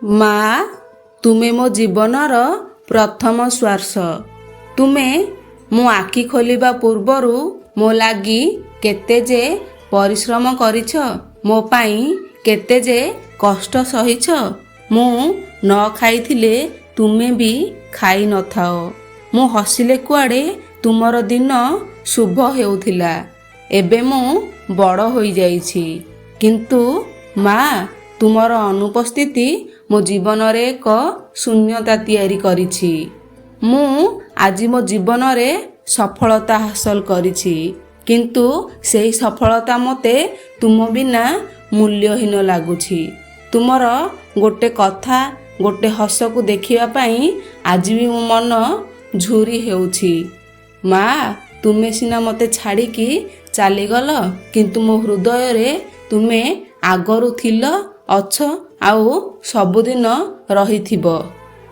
ମା, ତୁମେ ମୋ ଜୀବନର ପ୍ରଥମ ଶ୍ୱାସ। ତୁମେ ମୁଁ ଆଖି ଖୋଲିବା ପୂର୍ବରୁ ମୋ ଲାଗି କେତେ ଯେ ପରିଶ୍ରମ କରିଛ, ମୋ ପାଇଁ କେତେ ଯେ କଷ୍ଟ ସହିଛ। ମୁଁ ନ ଖାଇଥିଲେ ତୁମେ ବି ଖାଇ ନଥାଅ। ମୁଁ ହସିଲେ କୁଆଡ଼େ ତୁମର ଦିନ ଶୁଭ ହେଉଥିଲା। ଏବେ ମୁଁ ବଡ଼ ହୋଇଯାଇଛି, କିନ୍ତୁ ମା, ତୁମର ଅନୁପସ୍ଥିତି ମୋ ଜୀବନରେ ଏକ ଶୂନ୍ୟତା ତିଆରି କରିଛି। ମୁଁ ଆଜି ମୋ ଜୀବନରେ ସଫଳତା ହାସଲ କରିଛି, କିନ୍ତୁ ସେହି ସଫଳତା ମୋତେ ତୁମ ବିନା ମୂଲ୍ୟହୀନ ଲାଗୁଛି। ତୁମର ଗୋଟେ କଥା, ଗୋଟେ ହସକୁ ଦେଖିବା ପାଇଁ ଆଜି ବି ମୋ ମନ ଝୁରି ହେଉଛି। ମା, ତୁମେ ସିନା ମୋତେ ଛାଡ଼ିକି ଚାଲିଗଲ, କିନ୍ତୁ ମୋ ହୃଦୟରେ ତୁମେ ଆଗରୁ ଥିଲ, ଅଛ ଆଉ ସବୁଦିନ ରହିଥିବ।